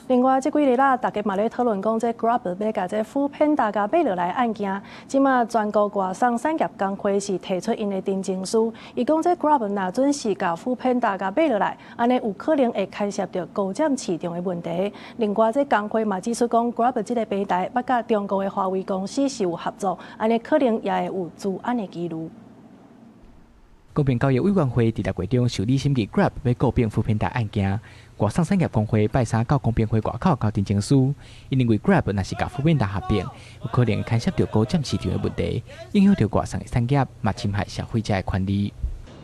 另外，這幾日啦，大家嘛咧討論講，這 Grab 欲共這 foodpanda 共買落來案件，這馬全國外送產業工會是提出𪜶的陳情書，伊講這 Grab 若準是共 foodpanda 共買落來，按呢有可能會牽涉著高佔市場的問題。另外，這工會嘛指出講，Grab 這个平台捌佮中國的華為公司是有合作，按呢可能也會有資安的疑慮。公平交易委員會佇6月中受理審議 Grab 欲購併 foodpanda 案件，外送產業工會拜三到公平會外口交陳情書，𪜶認為 Grab 若是共 foodpanda 合併，有可能牽涉著高佔市場的問題，影響著外送的產業，嘛侵害消費者的權利。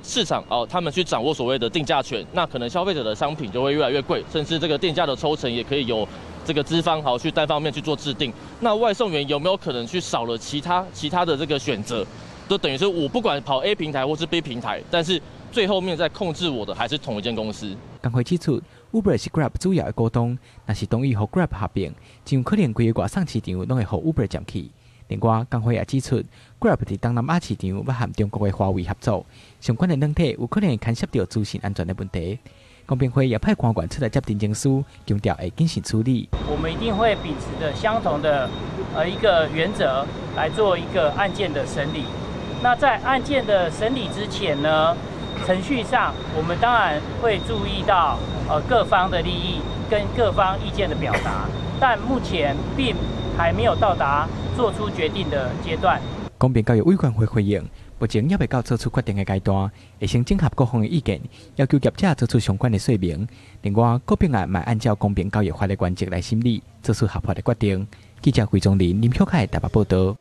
市場哦，他們去掌握所謂的定價權，那可能消費者的商品就會越來越貴，甚至這個定價的抽成也可以由這個資方好去單方面去做制定。那外送員有沒有可能去少了其他的這個選擇？就等於是我不管跑 A 平台或是 B 平台，但是最後面在控制我的還是同一間公司。工會指出，Uber 是 Grab 主要的股東，若是同意予 Grab 合併，真有可能規个外送市場攏會予 Uber 佔去。另外，工會也指出，Grab 佇東南亞市場捌和中國的華為合作，相關的軟體有可能會牽涉著資訊安全的問題。公平會也派官員出來接陳情書，強調會謹慎處理。我們一定會秉持著相同的一個原則來做一個案件的審理。那在案件的審理之前呢，程序上我們當然會注意到各方的利益跟各方意見的表達，但目前並還沒有到達做出決定的階段。公平交易委員會回應，目前猶未到做出決定的階段，會先整合各方的意見，要求業者做出相關的說明。另外，購併案嘛按照公平交易法的原則來審理，做出合法的決定。記者魏宗林、林曉凱台北報道。